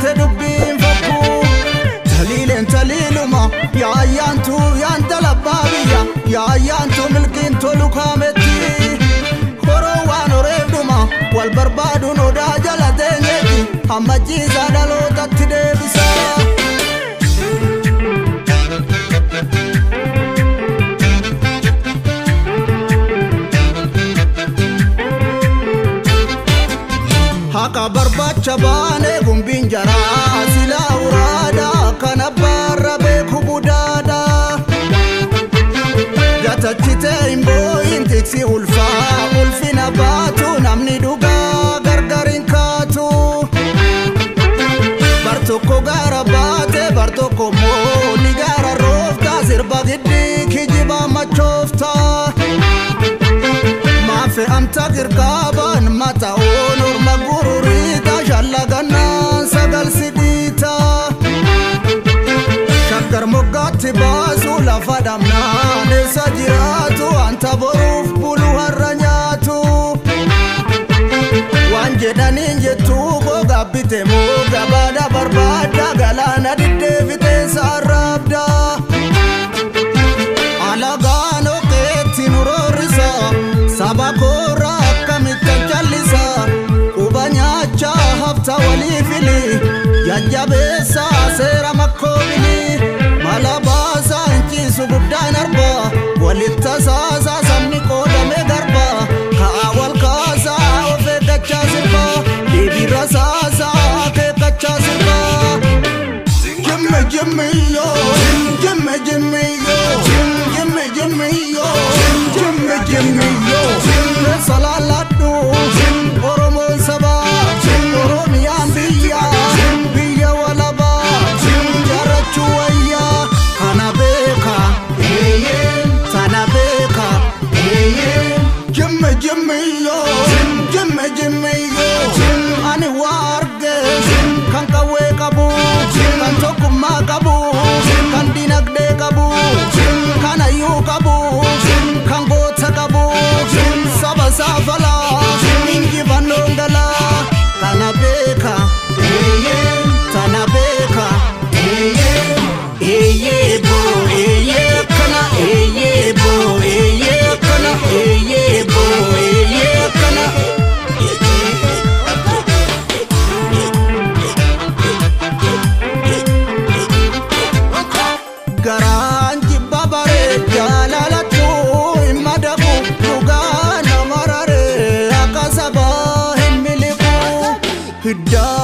seente dubbiin fokkuu. Taliileen taliiluma yaayyaantu yaantala baabiyya yaayyaantu milkiin tolu kaametti. Horoo waan horeef dhuma wal barbaaduun odaa jala teenyeeti hammachiisaa dhalootatti deebisa. Haqa barbaacha baanee gumbiin jaraa silaa uraada kan abbaarra beeku budaada. Gatachitee hin boo'in tiksi ulfaa ulfina baatu namni dhugaa gargar hin kaatu. Bar tokko gaara baate bar tokko immoo ni gaara roofta sirba giddii kijibaa machoofta. Maafe amta girqaabaan mata'oon orma gururiita shallagannaan sagal sidhiita. Shaggar moggaatti baasu lafa dhabnaan eessa jiraatu wanta boruuf bulu har'a nyaatu. Waan jedhaniin jettuu koo gaabbite moo gabaadha barbaadda galaana diddeefiteensa arraabda. Alagaan okeetti nu roorrisa saba koorraa akkamittan callisa quba nyaachaa hafta walii fili jajjabeessa seera makkoobili mala baasaa hinciisu guddaan arba walitti tasaasaa sabni qoodame garba ka'a wal kaasaa of eeggachaa sirba deebiirra saasaa akeekkachaa sirba. Jimmy Jimmy yo, Jimmy Jimmy yo, Jimmy Jimmy yo, Jimmy Jimmy yo. Salaaladhu Oromoon saba, Oromiyaan biyya, biyya walabaa, jaarrachuu wayyaa. Kana beeka, tana beeka. Jimmy Jimmy yo, Jimmy Jimmy yo. Ani waa arge kan qawwee qabu, kan tokkummaa qabu, kan dinagdee qabu, kan hayyuu qabu, kan goota qabu, saba saafalaa, injifannoon galaa. Kana beeka, tana beeka. Eeyyee boo, eeyyee kana, eeyyee boo, eeyyee kana, eeyyee boo, eeyyee kana. Garaan jibba baree jaalalatu hin madaqu dhugaa nama raree akka sabaa hin miliqu. Hiddaa